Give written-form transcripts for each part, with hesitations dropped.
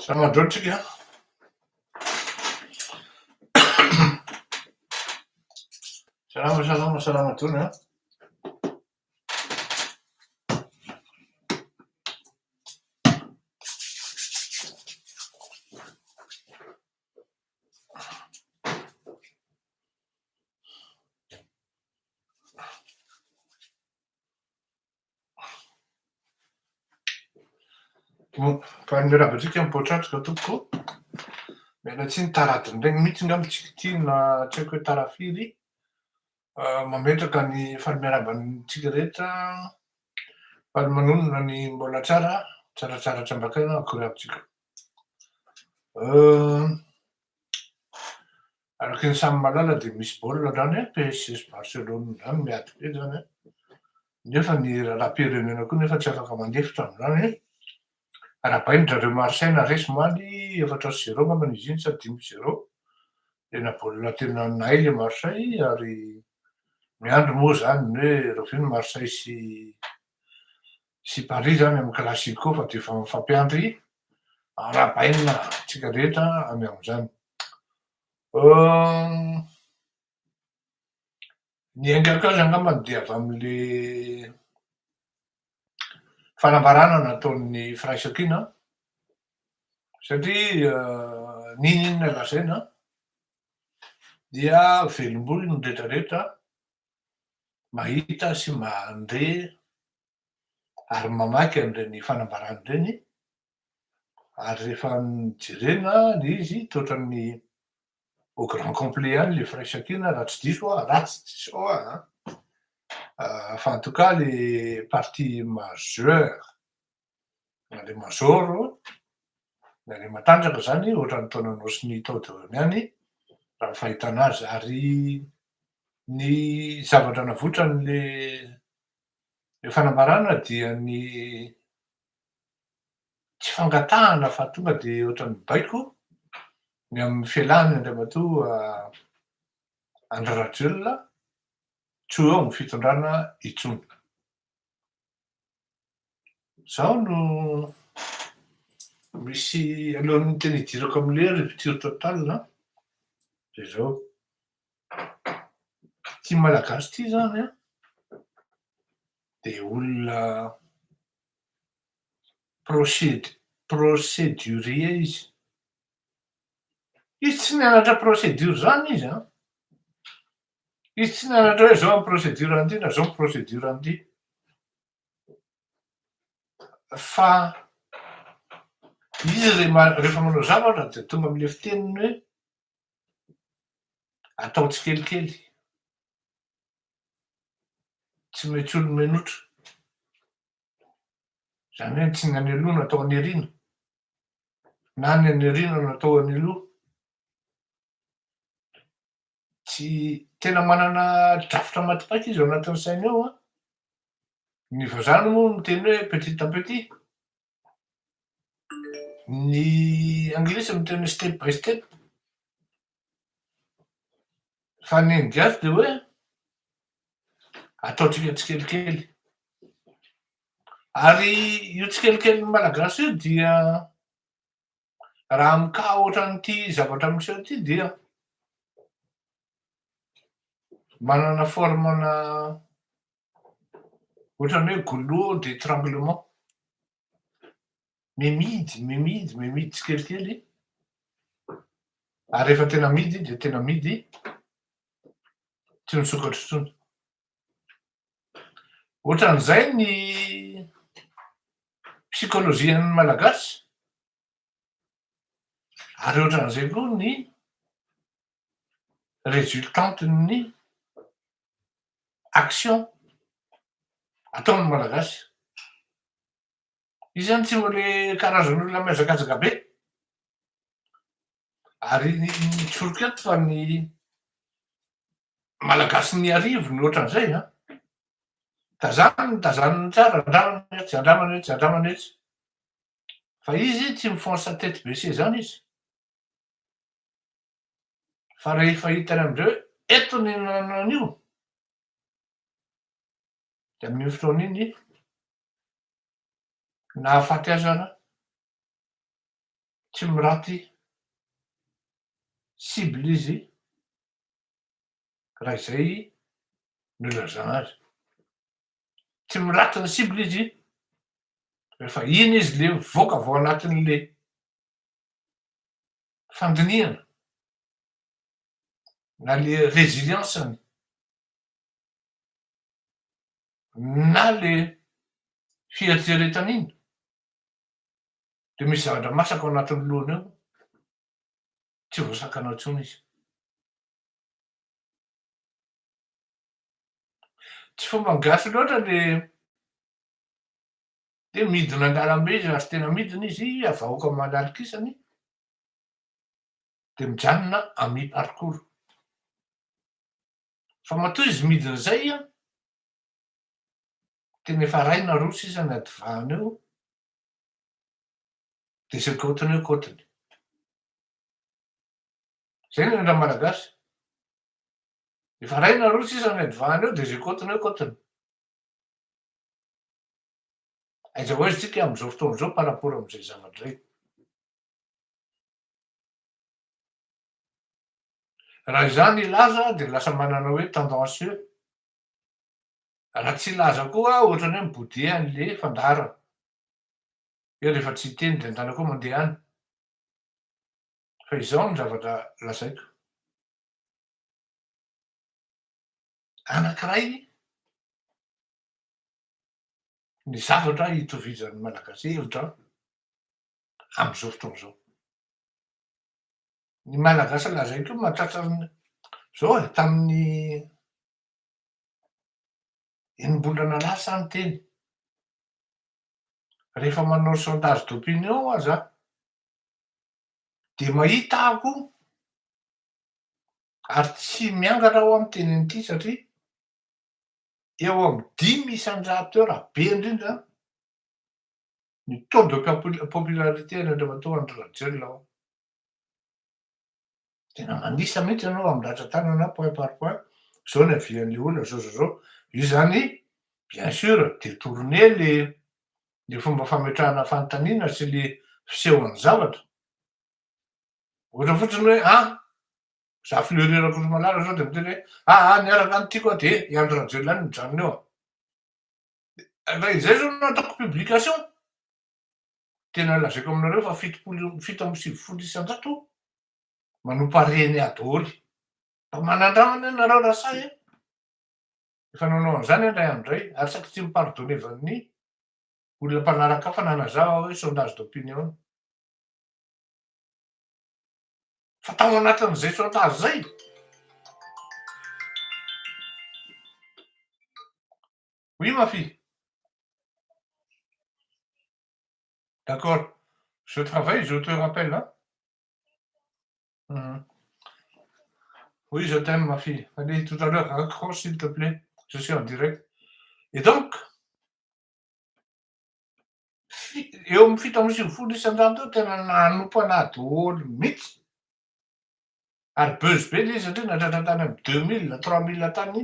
Salama daholo tsika an! Salama salama salama daholo an! Fa ny miarahaba antsika mipoatratrika tompoko. Miala tsiny tara adiny iray mihitsy angamba tsika ity na tsy haiko hoe tara firy. Mametraka ny faly miarahaba antsika rehetra, faly manonona ny mbola tsara, tsaratsara tsy ambakaina akory aby tsika. Araka ny samy mahalala dia misy baolina androany an, PSG sy Barcelone izany miady be izany an, nefa ny raharaham-pirenena koa nefa tsy afaka mandefitra amin'izany an, arahabaina ry zareo Marseille naharesy omaly 4 sy 0 angambany izy iny sa 5 sy 0, tena baolina tena nahay ilay Marseille ary miandry moa izany ny hoe rahoviana Marseille sy sy Paris izany amin'ny Classico fa dia efa mifampiandry arahabaina antsika rehetra any amin'izany. Ny aingako azy angambany dia avy amin'le fanambarana nataon'ny firaisankina satria n'inon'inona lazaina dia velom-bolo ny rehetrarehetra mahita sy mandre ary mamaky an'ireny fanambarana ireny ary rehefa jerena le izy toa ohatran'ny au grand complet ihany le firaisankina raha tsy diso aho, raha tsy diso aho an, fa en tout cas le parti majeur na le major na le matanjaka zany ohatran'ny taona sy ny tao daholo ihany raha ny fahitana azy ary ny zavatra navoitran'le le fanambarana dia ny tsy fangatahana fa tonga dia ohatran'ny baiko ny amin'ny fialany Andriamatoa Andry Rajoelina tsy ho eo amin'ny fitondrana intsony. Zao no misy alohan'ny tena hidirako amin'ilay hoe rupture totale an, dia zao, ity Malagasy ity zany an, dia olona proced- procédurier izy. Izy tsy nianatra procédure zany izy an! Izy tsy nianatra hoe zao ny procédure an'ity na zao ny procédure an'ity. Fa izy rehefa manao zavatra dia tonga amin'ilay fiteniny hoe atao tsikelikely, tsy maintsy olo-menotra. Izany hoe tsy ny any aloha no atao any aoriana, na ny any aoriana no atao any aloha. Tsy tena manana drafitra maty paika izy ao anatin'ny sainy ao an. Ny vazaha moa miteny hoe petit à petit. Ny anglisy miteny hoe step by step. Fa ny an'ny gasy dia hoe ataontsika tsikelikely. Ary io tsikelikelin'ny malagasy io dia raha amin'ny cas ohatran'ity zavatra miseho ity dia manana forme-na ohatran'ny hoe goulot d'étranglement. Mimidy, mimidy, mimidy tsikelikely ary rehefa tena midy dia tena midy tsy misokatra intsony. Ohatran'izay ny psikolojian'ny Malagasy ary ohatran'izay koa ny resultante-n'ny action ataon'ny Malagasy. Izy zany tsy le karazan'olona mihazakazaka be. Ary ny tsoriko eto fa ny Malagasin'ny Iarivo no ohatran'izay an. Tazaniny, tazaniny tsara, andramany etsy, andramany etsy, andramany etsy. Fa izy tsy mi-fonce tête baissée zany izy. Fa rehefa hitany amizay hoe eto ny ananan'io, de amin'iny fotoana iny nahafaty azy ara. Tsy miraty cible izy raha izay no ilazana azy. Tsy miraty ny cible izy rehefa iny izy le mivoaka avy ao anatin'le fandinihana na le résilience-ny na le fieritreretana iny de misy zavatra masaka ao anatin'ny lohany ao, tsy voasakana intsony izy. Tsy fomba gasy loatra le hoe midina an-dalambe izy ary tena midina izy vahoaka malalikisany de mijanona à mi parcours. Fa matoa izy midina zay an, tena efa ray na roa sisa ny adivahana eo de zay kaotiny eo kaotiny. Zay ny ra-malagasy. Efa ray na roa sisa ny adivahana eo de zay kaotiny eo kaotiny. Aiza ho aiza tsika am'izao fotoana izao par rapport am'izay zavatra zay. Raha izany hilaza de lasa manana hoe tendancieux. Raha tsy hilaza koa ohatrany hoe mi-bouder an'le fandaharana. Hoe rehefa tsy hiteny de andana koa mandeha any. Fa izao ny zavatra lazaiko. Anankiray ny zavatra itovizan'ny Malagasy hevitra am'izao fotoana izao. Ny Malagasy lazaiko io mahatratra zao e, tamin'ny enim-bolana lasa aho niteny, rehefa manao sondage d'opinion aza de mahita aho koa ary tsy miangatra aho miteny an'ity satria eo amy 5% eo raha be indrindra ny taux de popularité an'Andriamatoa Andry Rajoelina ao. Tena manisa mihitsy ianao amy ratsan-tanana point par point, zao ny avian'le olona zao zao zao. Io zany bien sûr détourné le fomba fametrahana fanontaniana sy le fisehoan'ny zavatra. Ohatra fotsiny hoe za Fleury Rakotomalala zao de miteny hoe niaraka any tiako aho de i Andry Rajoelina any mijanona eo. Raha izay zao no ataoko publication, tena lazaiko aminareo fa 70, 97% manompa reny ahy daholo. Mba manandramana ianareo raha sahy e. Efa nanao an'izany aho indray andro indray ary saika tsy mi-pardonner-van'ny olona mpanaraka fa nanazava hoe sondage d'opinion. Fa tao anatin'izay sondage zay, oui ma fille. D'accord. Je travaille, je te rappelle. Hein? Oui, je t'aime, ma fille. Allez, tout à l'heure, raccroche, s'il te plaît. Je suis en direct. Et donc, eo amin'ny 97% eo tena nanompo anahy daholo mihitsy. Ary buzz be le izy satria natratra tany amy 2000, 3000 tany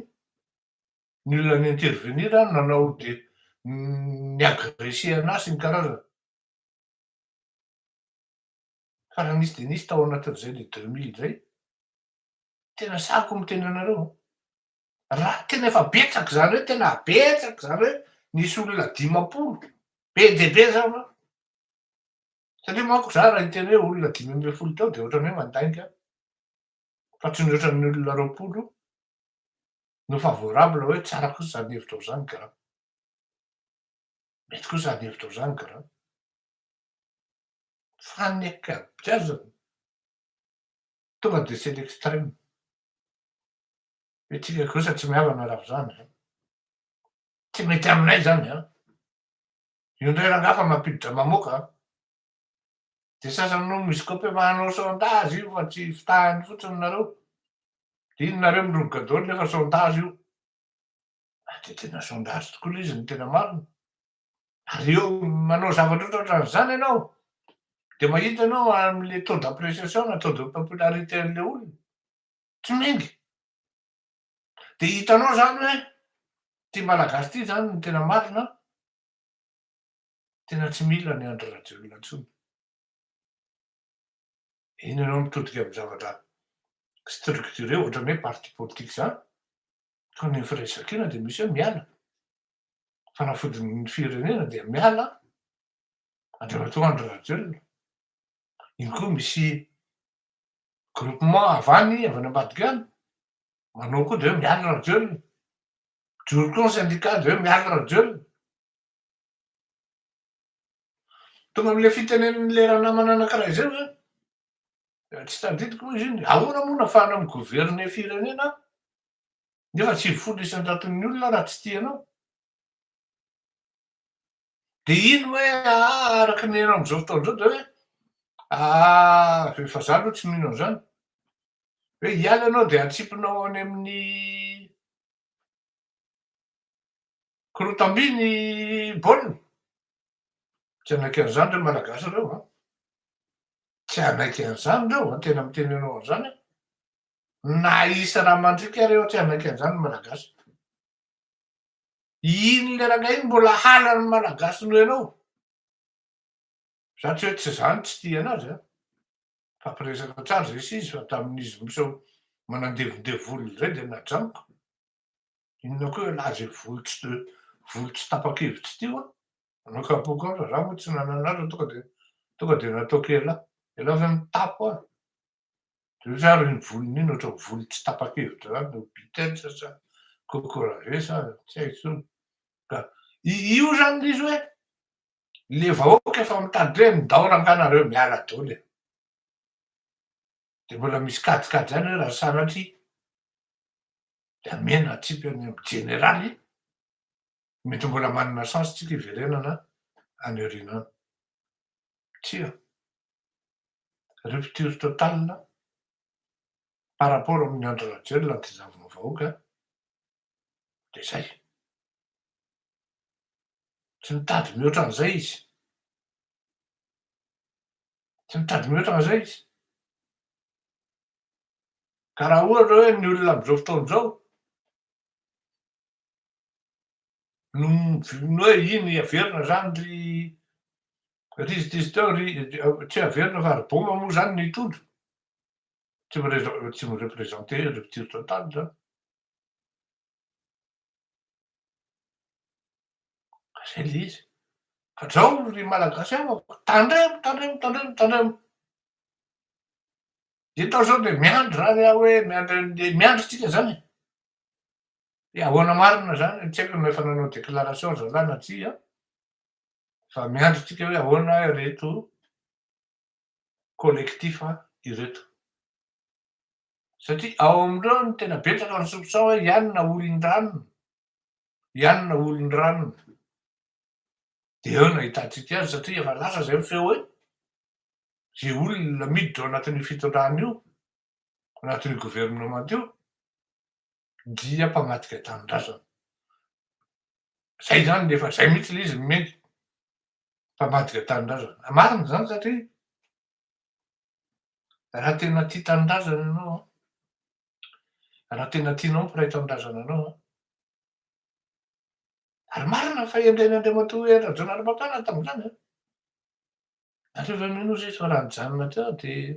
ny olona ni-intervenir nanao de ni-agressé anahy sy ny karazany. Fa raha nisy de nisy tao anatin'izay le 2000 zay, tena sahako miteny anareo. Raha tena efa betsaky zany hoe tena betsaky zany hoe nisy olona 50 be de be zany an. Satria manko za raha hiteny hoe olona 15 teo de ohatrany hoe mandainga fa tsy ny ohatran'ny olona 20 no favorable hoe tsara kosa zany hevitrao zany grand. Mety koa zany hevitrao zany grand. Fa ny ankabeazany tonga de c'est l'extrême. Hoe tsika kosa tsy mihavana raha zany an. Tsy mety aminay zany an. Io indray rangahy fa mampiditra mamoaka. De sasany no misy kopy manao sondage io fa tsy fitahany fotsiny nareo. De ino nareo miroboka daholo nefa sondage io. De tena sondage tokoa le izy no tena marina. Ary eo manao zavatra ohatrohatran'izany ianao, de mahita ianao am'le taux d'appréciation na taux de popularité an'le olona. Tsy miainga. De hitanao zany hoe ty Malagasy ty zany no tena marina, tena tsy mila ny Andry Rajoelina intsony. Iny ianao mitodika amin'ny zavatra structuré ohatran'ny hoe parti politique izany, fa ny firaisankina dia misy hoe miala. Fanafodin'ny firenena dia miala Andriamatoa Andry Rajoelina. Iny koa misy groupement avy any, avy any ambadika any, manao koa dia hoe miala Rajoelina. Mijoro koa ny syndicat dia hoe miala Rajoelina. Tonga amin'ilay fitenenan'ilay ranamana anankiray izay hoe, tsy tadidiko moa izy iny, ahoana moa no ahafahana mi-gouverner firenena nefa 90 isan-jaton'ny olona raha tsy tia anao? Dia iny hoe aa araka ny heno amin'izao fotoana izao dia hoe aa fa za aloha tsy mino an'izany, hoe hiala ianao dia atsipinao any amin'ny Korotam-by ny baolina. Tsy hanaiky an'izany ireo Malagasy ireo an. Tsy hanaiky an'izany ireo an, tena miteny anao an'izany aho. Na hisy raha mandriaka ary eo tsy hanaiky an'izany ny Malagasy. Iny le rangahy iny mbola halan'ny Malagasy noho ianao. Za tsy hoe tsy zany tsy tia anazy an. Fampiresaka tsara zay sy izy fa tamin'izy miseho manandevondevo olona zay dia najanoko. Inona koa ialahy zay volo tsy volo tsy tapa-kevitra ity oa? Anao kapoaka ao fa za moa tsy nanana azy fa tonga de tonga de nataoko elah. Elah ve mitapy oa? De ohatry ary iny volony iny ohatran'ny volo tsy tapa-kevitra zany, no Beatles sa Coco Roger sa tsy haiko intsony. Ka io zany le izy hoe le vahoaka efa mitady hoe ndao rangahy nareo miala daholo e. De mbola misy kajikajy ihany hoe raha sanatria dia amena atsipy any amin'ny jeneraly, mety mbola manana chance tsika hiverenana any aoriana any. Tsia. Rupture totale par rapport amin'i Andry Rajoelina anti-zavona vahoaka dia zay. Tsy mitady mihoatra an'izay izy. Tsy mitady mihoatra an'izay izy. Ka raha ohatra hoe ny olona amin'izao fotoana izao no ny hoe iny averina zany ry ry izy ty izy teo ry tsy averina fa ry Boma moa zany ny hitondra, tsy mi- tsy mi-representer rupture totale zany. Ka zay le izy. Ka zao ry Malagasy havako, tandremo, tandremo, tandremo, tandremo. Dia tao zao dia miandry zany aho hoe miandry an'le, miandry tsika zany e. Hoe ahoana marina zany, tsy haiko na efa nanao déclaration zalahy na tsia, fa miandry tsika hoe ahoana ireto collectif ireto. Satria ao amin'ireo no tena betsaka ny soupçon hoe ianona olon-dranona, ianona olon-dranona. Dia eo no ahitantsika azy satria efa lasa izay ny feo hoe izay olona miditra ao anatin'io fitondrana io, anatin'io governemanta io dia mpamadika tanindrazana. Izay izany efa izay mihitsy ilay izy no mety, mpamadika tanindrazana. Marina izany satria raha tena tia tanindrazana ianao an, raha tena tianao ny mpiray tanindrazana anao an, ary marina ny fahendren'Andriamatoa Hery Rajaonarimampianina tamin'izany an, nareo ve mino ozy izy fa raha nijanona teo aho dia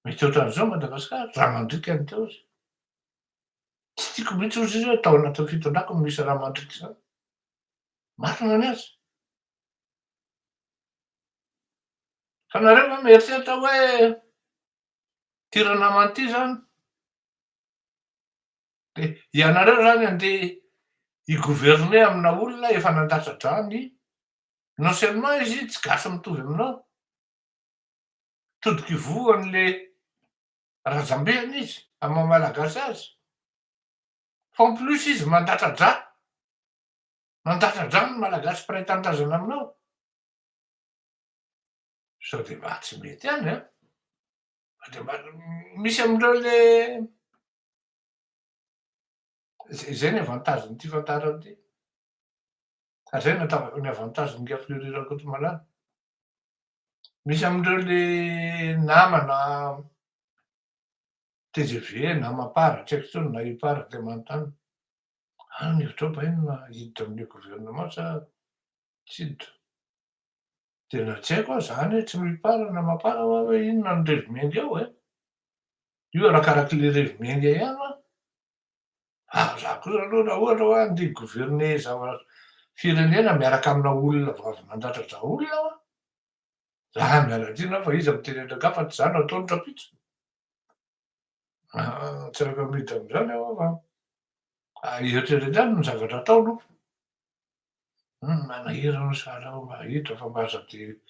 mety ohatran'izao Madagasikara, raha mandriaka ny teo izy. Tsy tiako mihitsy ozy izy hoe tao anatin'ny fitondrako no misy raha mandriaka izany. Marina ny azy. Fa nareo ve mieritreritra hoe ty ranamana ity zany de ianareo zany andeha hi-gouverner amina olona efa nandatsa-drà ny non seulement izy tsy gasy mitovy aminao, todik'ivohon'le razambeny izy amin'ny maha malagasy azy, fa en plus izy mandatsa-drà, mandatsa-drà ny malagasy mpiray tanindrazana aminao. Sao dia mba tsy mety ihany an! Fa dia mba misy amin'ireo le izay ny avantage-n'ity fandaharana ity. Ary izay no ny avantage-n'ingahy Fleury Rakotomalala. Misy amin'ireo le namana tgv na mapar, tsy haiko intsony na ipar dia manontany, ah ny hevitrao va inona hiditra amin'ilay gouvernement sa tsy hiditra? Tena tsy haiko aho zany hoe tsy mipara na mapara hoa hoe inona ny revy miainga eo e. Io arakarak'le revy miainga ihany hoa. Ah, za kosa aloha raha ohatra hoa andeha hi-gouverner zava firenena miaraka amina olona vao avy nandratra olona hoa, za miala tsiny aho fa iza miteny an-drangahy fa tsy za no ataony rahampitso. Ah, tsy afaka miditra am'zany aho fa eritrereto ihany ny zavatra atao aloha. Manahirana sahala ho mahita fa mba aza de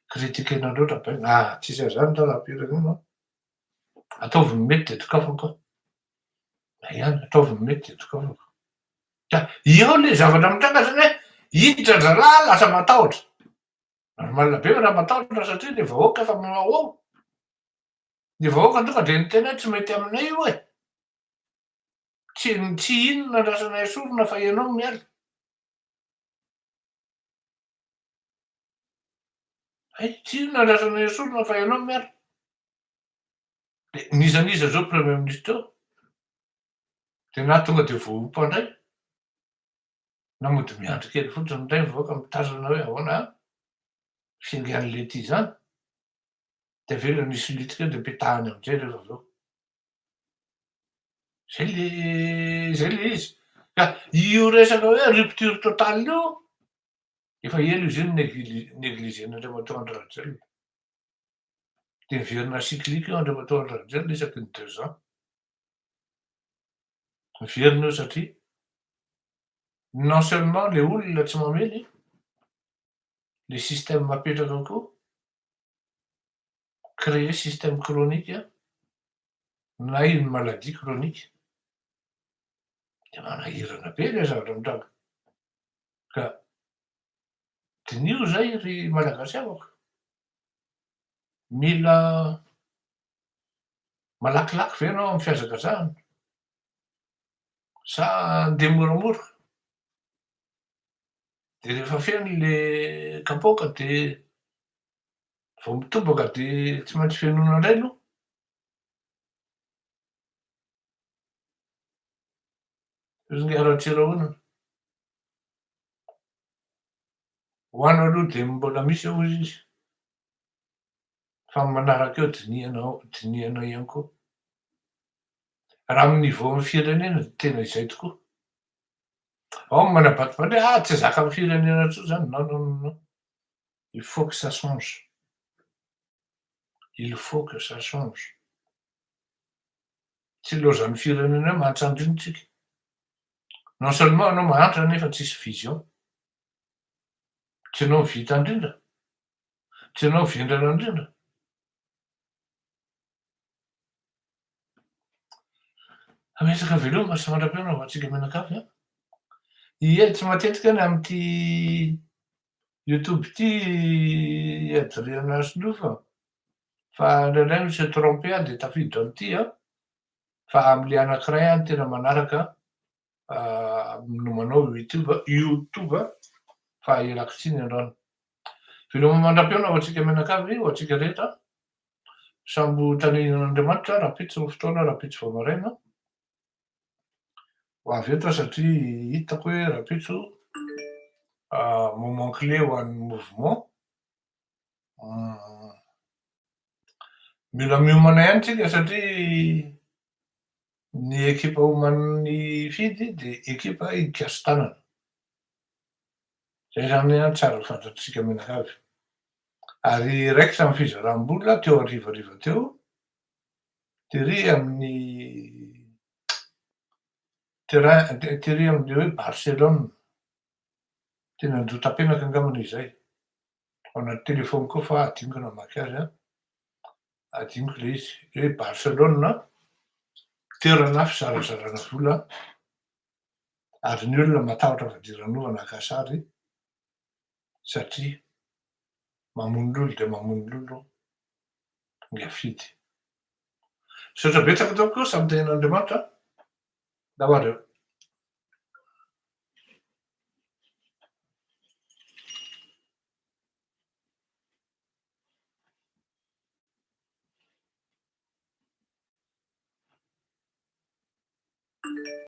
critiquena loatra be. Ah, tsisy an'izany raharaham-pirenena an. Ataovy ny mety de dokafako aho. Zay ihany, ataovy ny mety de dokafako. Ka eo le zavatra mitranga zany hoe hiditra ry zalahy lasa matahotra. Normal be raha matahotra satria le vahoaka efa manao ao. Ny vahoaka tonga de niteny hoe tsy mety aminay io e. Tsy tsy inona andrasana esorina fa ianao no miala. Hay, tsy inona andrasana esorina fa ianao no miala. De n'iza n'iza zao premier ministre eo, de na tonga de voaompa indray, na mody miandry kely fotsiny indray ny vahoaka mitazana hoe ahoana an, fiaingan'le ty zany, de avelany hisolitika eo de petahany amizay rehefa avy eo. Zay le zay le izy. Ka io resaka hoe rupture totale io, efa ela izy io no negligé-n'Andriamatoa Andry Rajoelina. De miverina cyclique io Andriamatoa Andry Rajoelina isaky ny 2 ans. Miverina io satria non seulement le olona tsy mamely, le système apetraka koa créer système chronique na une maladie chronique. De manahirana be le zavatra mitranga. Ka dinio zay ry Malagasy havako. Mila malakilaky ve anao amy fihazakazahana sa andeha moramora? De rehefa feno le kapoaka de vao mitobaka de tsy maintsy fenoina indray aloha. Ry Ratsirahonana. Ho anao aloha de mbola misy eo hozy izy. Fa ny manaraka eo dinihanao dinihanao ihany koa. Raha amin'ny niveau an'ny firenena de tena izay tokoa. Ao ny manabatibaty hoe ah tsy zakan'ny firenena intsony zany. Non non non non. Il faut que ça change. Il faut que ça change. Tsy ilaozan'ny firenena hoe mahantra tsika. Non seulement anao mahantra nefa tsisy vision. Tsy anao vita indrindra. Tsy anao vendrana indrindra. Ametraka veloma sy mandra-pihaona ho antsika mianakavy an. Ie, tsy matetika any amin'ity YouTube ity Adriana Solofo fa indraindray mi se tromper aho de tafiditra amin'ity an, fa am'le anankiray aho no tena manaraka no manao YouTube fa ialako tsiny androany. Veloma mandra-pihaona ho antsika mianakavy, ho antsika rehetra. Sambo tanin'Andriamanitra rahampitso ny fotoana, rahampitso vao maraina. Ho avy eto aho satria hitako hoe rahampitso moment clé ho an'ny mouvement. Mila miomana ihany tsika satria ny ekipa omanin'ny Fidy de ekipa hikasy tanana. Zay zany an tsara fantatsika mianakavy. Ary raikitra amin'ny fizaram-bola teo harivariva teo, tery amin'ny terrain tery amin'ny hoe Barcelone. Tena Andohatapenaka angambany izay. Ao anaty téléphone koa fa adinoko namaky azy an. Adinoko le izy. Hoe Barcelone, toerana fizarazarana vola ary ny olona matahotra fadiranovana haka sary satria mamono lolo de mamono lolo ny afidy. Misaotra betsaka tompoko, samy tahian'Andriamanitra. Ndao ary eo.